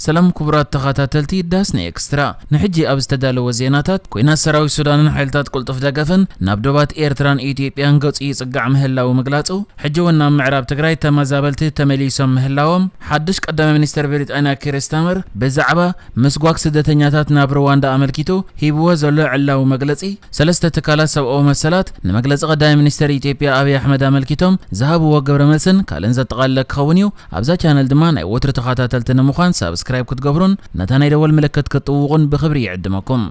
ሰላም ክቡራት ተኸታተልቲ ዳስና ኤክስትራ፣ ንሕጂ ኣብ ዝተዳለወ ዜናታት፣ ኲናት ሰራዊት ሱዳንን ሓይልታት ቅልጡፍ ደገፍን ናብ ዶባት ኤርትራን ኢትዮጵያን ገጹ ይጽጋዕ ምህላው ምግላጹ፣ ሕጂ እውን ናብ ምዕራብ ትግራይ ተመዛበልቲ ተመሊሶም ምህላዎም፣ ሓድሽ ቀዳማይ ሚኒስተር ብሪጣንያ ኪር ስታመር ብዛዕባ ምስጓግ ስደተኛታት ናብ ሩዋንዳ ኣመልኪቱ ሂብዎ ዘሎ ዕላዊ መግለጺ፣ ሰለስተ ትካላት ሰብኣዊ መሰላት ንመግለጺ ቀዳማይ ሚኒስተር ኢትዮጵያ ኣብይ ኣሕመድ ኣመልኪቶም ዝሃብዎ ግብረ መልስን ካልእን ዘጠቓለለ ክኸውን እዩ። ኣብዛ ቻነል ድማ ናይ ወትሩ ተኸታተልቲ ንምዃን ሳብስክራይብ ክትገብሩን ነታ ናይ ደወል ምልክት ክትጥውቑን ብኽብሪ ይዕድመኩም።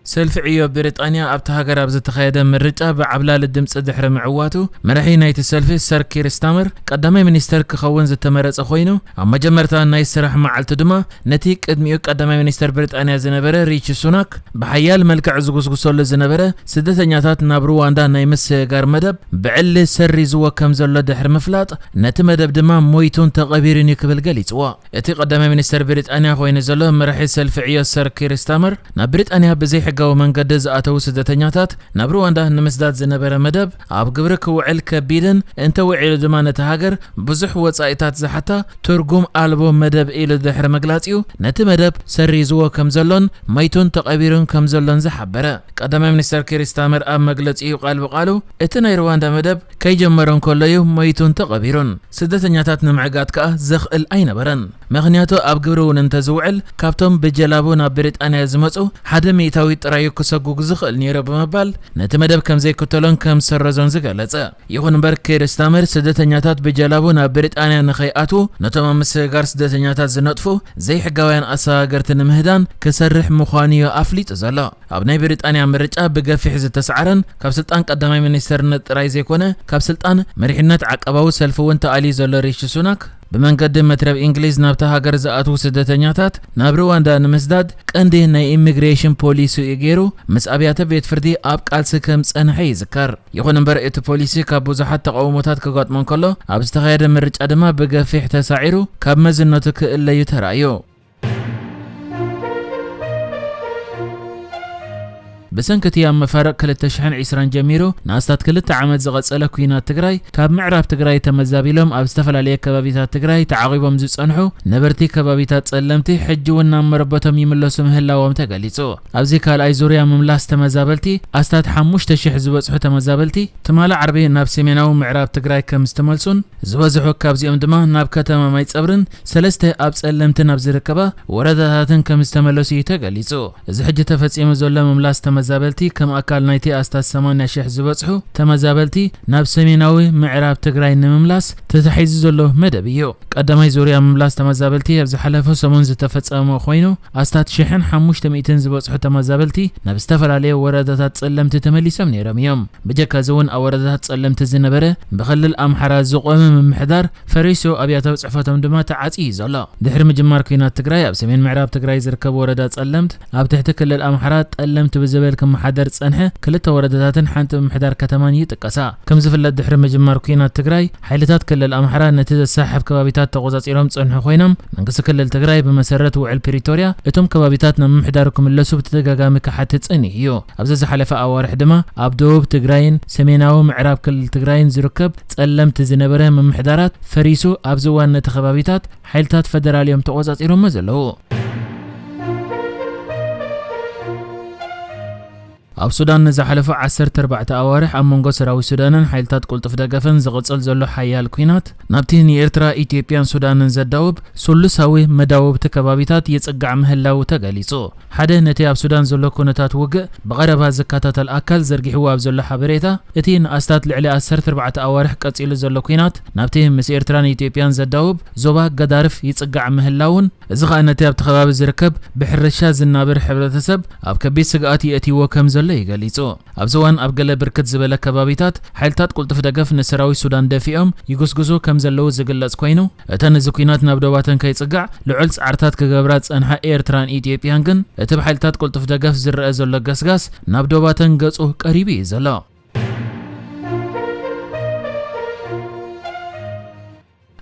ሰልፊ ዕዮ ብሪጣንያ ኣብታ ሃገር ኣብ ዝተኻየደ ምርጫ ብዓብላሊ ድምፂ ድሕሪ ምዕዋቱ፣ መራሒ ናይቲ ሰልፊ ሰር ኪር ስታመር ቀዳማይ ሚኒስተር ክኸውን ዝተመረጸ ኮይኑ፣ ኣብ መጀመርታ ናይ ስራሕ መዓልቱ ድማ ነቲ ቅድሚኡ ቀዳማይ ሚኒስተር ብሪጣንያ ዝነበረ ሪቺ ሱናክ ብሓያል መልክዕ ዝጉስጉሰሉ ዝነበረ ስደተኛታት ናብ ሩዋንዳ ናይ ምስግጋር መደብ ብዕሊ ሰሪዝዎ ከም ዘሎ ድሕሪ ምፍላጥ፣ ነቲ መደብ ድማ ሞይቱን ተቐቢሩን እዩ ክብል ገሊጽዎ። እቲ ቀዳማይ ሚኒስተር ብሪጣንያ ኮይኑ ዘሎ መራሒ ሰልፊ ዕዮ ሰር ኪር ስታመር፣ ናብ ብሪጣንያ ብዘይሕጋዊ መንገዲ ዝኣተዉ ስደተኛታት ናብ ሩዋንዳ ንምስዳድ ዝነበረ መደብ ኣብ ግብሪ ክውዕል ከቢድን እንተውዒሉ ድማ ነቲ ሃገር ብዙሕ ወጻኢታት ዝሓታ ትርጉም ኣልቦ መደብ ኢሉ ድሕሪ ምግላጽ እዩ ነቲ መደብ ሰሪዝዎ ከም ዘሎን መይቱን ተቐቢሩን ከም ዘሎን ዝሓበረ። ቀዳማይ ሚኒስተር ኪር ስታመር ኣብ መግለጺኡ ቃል ብቃሉ፣ እቲ ናይ ሩዋንዳ መደብ ከይጀመረ እንከሎ እዩ መይቱን ተቐቢሩን። ስደተኛታት ንምዕጋት ከኣ ዘኽእል ኣይነበረን። ምኽንያቱ ኣብ ግብሪ እውን እንተዝውዕል፣ ካብቶም ብጀላቡ ናብ ብሪጣንያ ዝመጹ ሓደ ሚእታዊት ጥራይ እዩ ክሰጉግ ዝኽእል ነይሩ ብምባል፣ ነቲ መደብ ከም ዘይክተሎን ከም ዝሰረዞን ዝገለጸ። ይኹን እምበር፣ ኪር ስታመር ስደተኛታት ብጀላቡ ናብ ብሪጣንያ ንኸይኣትዉ፣ ነቶም ኣብ ምስግጋር ስደተኛታት ዝነጥፉ ዘይሕጋውያን ኣሰጋገርቲ ንምህዳን ክሰርሕ ምዃኑ እዩ ኣፍሊጡ ዘሎ። ኣብ ናይ ብሪጣንያ ምርጫ ብገፊሕ ዝተሰዓረን ካብ ስልጣን ቀዳማይ ሚኒስተርነት ጥራይ ዘይኮነ፣ ካብ ስልጣን መሪሕነት ዓቃባዊ ሰልፊ እውን ተኣልዩ ዘሎ ሪሺ ሱናክ፣ ብመንገዲ መትረብ እንግሊዝ ናብታ ሃገር ዝኣትዉ ስደተኛታት ናብ ሩዋንዳ ንምስዳድ ቀንዲ ናይ ኢሚግሬሽን ፖሊሲ እዩ ገይሩ፣ ምስ ኣብያተ ቤት ፍርዲ ኣብ ቃልሲ ከም ጸንሐ ይዝከር። ይኹን እምበር፣ እቲ ፖሊሲ ካብ ብዙሓት ተቓውሞታት ክገጥሞ እንከሎ፣ ኣብ ዝተኻየደ ምርጫ ድማ ብገፊሕ ተሳዒሩ ካብ መዝነቱ ክእለዩ ተራእዩ። ብሰንኪ እቲ ኣብ መፋርቕ ክልተ ሽሕን ዕስራን ጀሚሩ ንኣስታት ክልተ ዓመት ዝቐጸለ ኲናት ትግራይ፣ ካብ ምዕራብ ትግራይ ተመዛቢሎም ኣብ ዝተፈላለየ ከባቢታት ትግራይ ተዓቒቦም ዝጸንሑ ነበርቲ ከባቢታት ጸለምቲ፣ ሕጂ እውን ናብ መረበቶም ይምለሱ ምህላዎም ተገሊጹ። ኣብዚ ካልኣይ ዙርያ ምምላስ ተመዛበልቲ፣ ኣስታት ሓሙሽተ ሽሕ ዝበጽሑ ተመዛበልቲ፣ ትማሊ ዓርቢ ናብ ሰሜናዊ ምዕራብ ትግራይ ከም ዝተመልሱን፣ ዝበዝሑ ካብዚኦም ድማ ናብ ከተማ ማይጸብርን ሰለስተ ኣብ ጸለምቲ ናብ ዝርከባ ወረዳታትን ከም ዝተመለሱ እዩ ተገሊጹ። እዚ ሕጂ ተፈጺሙ ዘሎ ምምላስ ተመዛበልቲ ከም ኣካል ናይቲ ኣስታት ሰማንያ ሽሕ ዝበጽሑ ተመዛበልቲ ናብ ሰሜናዊ ምዕራብ ትግራይ ንምምላስ ተታሒዙ ዘሎ መደብ እዩ። ቀዳማይ ዙርያ ምምላስ ተመዛበልቲ ኣብ ዝሓለፈ ሰሙን ዝተፈጸመ ኮይኑ፣ ኣስታት ሽሕን ሓሙሽተ ሚእትን ዝበጽሑ ተመዛበልቲ ናብ ዝተፈላለየ ወረዳታት ጸለምቲ ተመሊሶም ነይሮም እዮም። ብጀካ እዚ እውን ኣብ ወረዳታት ጸለምቲ ዝነበረ ብክልል ኣምሓራ ዝቖመ ምምሕዳር ፈሪሱ፣ ኣብያተ ጽሕፈቶም ድማ ተዓጽዩ እዩ ዘሎ። ድሕሪ ምጅማር ኲናት ትግራይ ኣብ ሰሜን ምዕራብ ትግራይ ዝርከቡ ወረዳ ጸለምት ኣብ ትሕቲ ክልል ኣምሓራ ጠለምት ብዝብል ክመሓደር ዝጸንሐ ክልተ ወረዳታትን ሓንቲ ምምሕዳር ከተማን ይጥቀሳ። ከም ዝፍለጥ ድሕሪ ምጅማር ኲናት ትግራይ ሓይልታት ክልል ኣምሓራ ነቲ ዘሳሕብ ከባቢታት ተቖጻጺሮም ዝጸንሑ ኮይኖም መንግስቲ ክልል ትግራይ ብመሰረት ውዕል ፕሪቶርያ እቶም ከባቢታት ናብ ምምሕዳሩ ክምለሱ ብተደጋጋሚ ክሓትት ጸኒሑ እዩ። ኣብዚ ዝሓለፈ ኣዋርሕ ድማ ኣብ ደቡብ ትግራይን ሰሜናዊ ምዕራብ ክልል ትግራይን ዝርከብ ጸለምቲ ዝነበረ ምምሕዳራት ፈሪሱ ኣብዚ እዋን ነቲ ከባቢታት ሓይልታት ፈደራል እዮም ተቖጻጺሮሞ ዘለዉ። ኣብ ሱዳን ንዝሓለፉ ዓሰርተ ኣርባዕተ ኣዋርሕ ኣብ መንጎ ሰራዊት ሱዳንን ሓይልታት ቅልጡፍ ደገፍን ዝቕጽል ዘሎ ሓያል ኲናት ናብቲ ንኤርትራ፣ ኢትዮጵያን ሱዳንን ዘዳውብ ስሉሳዊ መዳውብቲ ከባቢታት ይጽጋዕ ምህላዉ ተገሊጹ። ሓደ ነቲ ኣብ ሱዳን ዘሎ ኩነታት ውግእ ብቐረባ ዝከታተል ኣካል ዘርጊሕዎ ኣብ ዘሎ ሓበሬታ፣ እቲ ንኣስታት ልዕሊ ዓሰርተ ኣርባዕተ ኣዋርሕ ቀጺሉ ዘሎ ኲናት ናብቲ ምስ ኤርትራን ኢትዮጵያን ዘዳውብ ዞባ ገዳርፍ ይጽጋዕ ምህላዉን፣ እዚ ኸኣ ነቲ ኣብቲ ከባቢ ዝርከብ ብሕርሻ ዝናበር ሕብረተሰብ ኣብ ከቢድ ስግኣት የእትይዎ ከም ዘሎ እዩ ገሊጹ። ኣብዚ እዋን ኣብ ገለ ብርክት ዝበለ ከባቢታት ሓይልታት ቅልጡፍ ደገፍ ንሰራዊት ሱዳን ደፊኦም ይጉስጉሱ ከም ዘለዉ ዝግለጽ ኮይኑ፣ እተን እዚ ኲናት ናብ ዶባተን ከይጽጋዕ ልዑል ጻዕርታት ክገብራ ዝጸንሓ ኤርትራን ኢትዮጵያን ግን፣ እቲ ብሓይልታት ቅልጡፍ ደገፍ ዝረአ ዘሎ ገስጋስ ናብ ዶባተን ገጹ ቀሪቡ እዩ ዘሎ።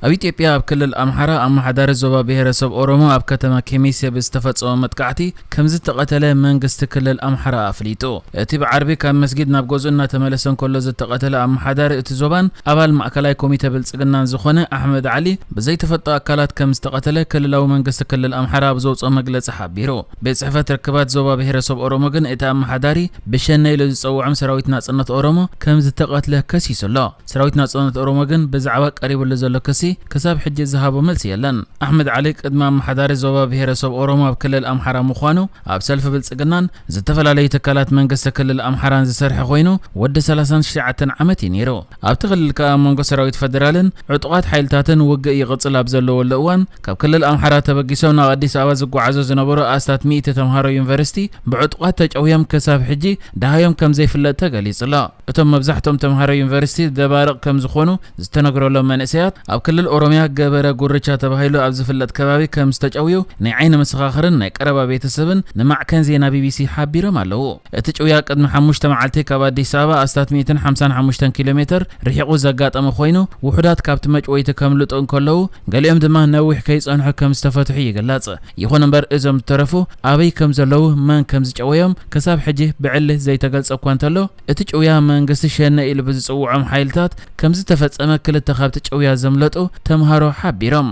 ኣብ ኢትዮጵያ ኣብ ክልል ኣምሓራ ኣመሓዳሪ ዞባ ብሄረሰብ ኦሮሞ ኣብ ከተማ ኬሚሴ ብዝተፈጸመ መጥቃዕቲ ከም ዝተቐተለ መንግስቲ ክልል ኣምሓራ ኣፍሊጡ። እቲ ብዓርቢ ካብ መስጊድ ናብ ገዝኡ እናተመለሰ እንከሎ ዝተቐተለ ኣመሓዳሪ እቲ ዞባን ኣባል ማእከላይ ኮሚተ ብልጽግናን ዝኾነ ኣሕመድ ዓሊ ብዘይተፈልጡ ኣካላት ከም ዝተቐተለ ክልላዊ መንግስቲ ክልል ኣምሓራ ኣብ ዘውፅኦ መግለጺ ሓቢሩ። ቤት ጽሕፈት ርክባት ዞባ ብሄረሰብ ኦሮሞ ግን እቲ ኣመሓዳሪ ብሸነ ኢሉ ዝጸውዖም ሰራዊት ናጽነት ኦሮሞ ከም ዝተቐትለ ከሲሱ ኣሎ። ሰራዊት ናጽነት ኦሮሞ ግን ብዛዕባ ቀሪብሉ ዘሎ ክሲ ክሳብ ሕጂ ዝሃቦ መልሲ የለን። ኣሕመድ ዓሊ ቅድሚ ኣመሓዳሪ ዞባ ብሄረሰብ ኦሮሞ ኣብ ክልል ኣምሓራ ምዃኑ ኣብ ሰልፊ ብልጽግናን ዝተፈላለዩ ትካላት መንግስቲ ክልል ኣምሓራን ዝሰርሐ ኮይኑ ወዲ ሰላሳን ትሽዓተን ዓመት እዩ ነይሩ። ኣብቲ ክልል ከኣ ኣብ መንጎ ሰራዊት ፈደራልን ዕጡቓት ሓይልታትን ውግእ ይቕጽል ኣብ ዘለወሉ እዋን ካብ ክልል ኣምሓራ ተበጊሶም ናብ ኣዲስ ኣበባ ዝጓዓዙ ዝነበሩ ኣስታት ሚእቲ ተምሃሮ ዩኒቨርሲቲ ብዕጡቓት ተጨውዮም ክሳብ ሕጂ ደሃዮም ከም ዘይፍለጥ ተገሊጹ ኣሎ። እቶም መብዛሕትኦም ተምሃሮ ዩኒቨርሲቲ ደባርቕ ከም ዝኾኑ ዝተነግረሎም መንእሰያት ኣብ ክልል ኦሮሚያ ገበረ ጉርቻ ተባሂሉ ኣብ ዝፍለጥ ከባቢ ከም ዝተጨውዩ ናይ ዓይኒ መሰኻኽርን ናይ ቀረባ ቤተሰብን ንማዕከን ዜና ቢቢሲ ሓቢሮም ኣለዉ። እቲ ጭውያ ቅድሚ ሓሙሽተ መዓልቲ ካብ ኣዲስ ኣበባ ኣስታት ሚእትን ሓምሳን ሓሙሽተን ኪሎ ሜትር ርሒቑ ዘጋጠመ ኮይኑ ውሑዳት ካብቲ መጭወይቲ ከምልጡ እንከለዉ ገሊኦም ድማ ነዊሕ ከይጸንሑ ከም ዝተፈትሑ ይግለጽ። ይኹን እምበር እዞም ዝተረፉ ኣበይ ከም ዘለዉ መን ከም ዝጨወዮም ክሳብ ሕጂ ብዕሊ ዘይተገልጸ እኳ እንተሎ እቲ ጭውያ መንግስቲ ሸነ ኢሉ ብዝጽውዖም ሓይልታት ከም ዝተፈጸመ ክልተ ካብቲ ጭውያ ዘምለጡ ተምሃሮ ሓቢሮም።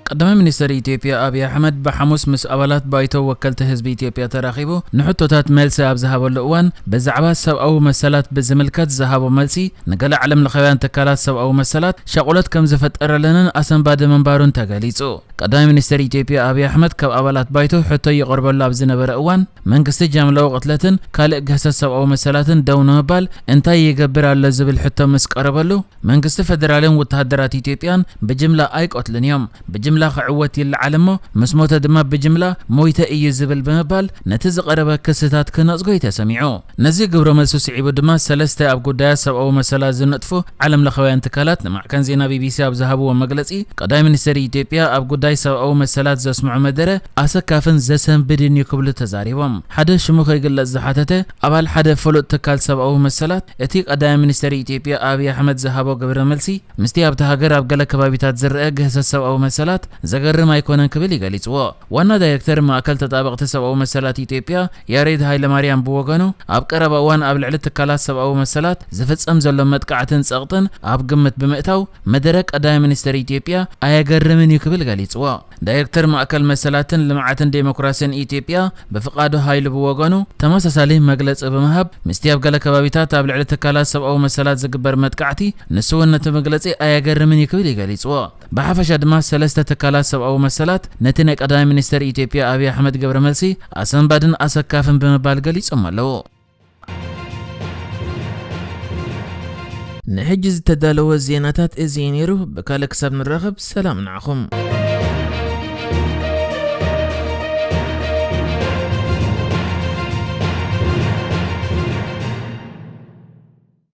ቀዳማይ ሚኒስትር ኢትዮጵያ ኣብይ ኣሕመድ ብሓሙስ ምስ ኣባላት ባይቶ ወከልቲ ህዝቢ ኢትዮጵያ ተራኺቡ ንሕቶታት መልሲ ኣብ ዝሃበሉ እዋን ብዛዕባ ሰብኣዊ መሰላት ብዝምልከት ዝሃቦ መልሲ ንገለ ዓለም ለኻውያን ትካላት ሰብኣዊ መሰላት ሻቑለት ከም ዝፈጠረለንን ኣሰንባዲ ምንባሩን ተገሊጹ። ቀዳማይ ሚኒስትር ኢትዮጵያ ኣብይ ኣሕመድ ካብ ኣባላት ባይቶ ሕቶ ይቐርበሉ ኣብ ዝነበረ እዋን መንግስቲ ጃምላዊ ቅትለትን ካልእ ግህሰት ሰብኣዊ መሰላትን ደው ንምባል እንታይ ይገብር ኣሎ ዝብል ሕቶ ምስ ቀረበሉ መንግስቲ ፈደራልን ወተሃደራት ኢትዮጵያን ብጅምላ ኣይቆትልን እዮም። ብጅምላ ክዕወት ይለዓል እሞ ምስ ሞተ ድማ ብጅምላ ሞይተ እዩ ዝብል ብምባል ነቲ ዝቐረበ ክስታት ክነጽጎ እዩ ተሰሚዑ። ነዚ ግብረ መልሱ ስዒቡ ድማ ሰለስተ ኣብ ጉዳያት ሰብኣዊ መሰላት ዝነጥፉ ዓለም ለኻውያን ትካላት ንማዕከን ዜና ቢቢሲ ኣብ ዝሃብዎ መግለጺ ቀዳማይ ሚኒስትር ኢትዮጵያ ኣብ ጉዳይ ሰብኣዊ መሰላት ዘስምዖ መደረ ኣሰካፍን ዘሰንብድን እዩ ክብሉ ተዛሪቦም። ሓደ ሽሙ ከይግለጽ ዝሓተተ ኣባል ሓደ ፍሉጥ ትካል ሰብኣዊ መሰላት እቲ ቀዳማይ ሚኒስትር ኢትዮጵያ ኣብይ ኣሕመድ ዝሃቦ ግብረ መልሲ ምስቲ ኣብቲ ሃገር ኣብ ገለ ከባቢታት ዝረአ ግህሰት ሰብኣዊ መሰላት ዘገርም ኣይኮነን ክብል ይገሊጽዎ። ዋና ዳይሬክተር ማእከል ተጣበቕቲ ሰብኣዊ መሰላት ኢትዮጵያ ያሬድ ሃይለማርያም ብወገኑ ኣብ ቀረባ እዋን ኣብ ልዕሊ ትካላት ሰብኣዊ መሰላት ዝፍጸም ዘሎ መጥቃዕትን ጸቕጥን ኣብ ግምት ብምእታው መደረ ቀዳማይ ሚኒስትር ኢትዮጵያ ኣየገርምን እዩ ክብል ገሊጽዎ። ዳይሬክተር ማእከል መሰላትን ልምዓትን ዴሞክራሲን ኢትዮጵያ ብፍቓዱ ሃይሉ ብወገኑ ተመሳሳሊ መግለጺ ብምሃብ ምስቲ ኣብ ገለ ከባቢታት ኣብ ልዕሊ ትካላት ሰብኣዊ መሰላት ዝግበር መጥቃዕቲ ንሱ እውን ነቲ መግለጺ ኣየገርምን እዩ ክብል ይገሊጽዎ። ብሓፈሻ ድማ ሰለስተ ትካላት ሰብኣዊ መሰላት ነቲ ናይ ቀዳማይ ሚኒስትር ኢትዮጵያ ኣብይ ኣሕመድ ግብረ መልሲ ኣሰንባድን ኣሰካፍን ብምባል ገሊጾም ኣለዉ። ንሕጂ ዝተዳለወ ዜናታት እዚ እዩ ነይሩ። ብካልእ ክሳብ ንራኸብ ሰላም ንዓኹም።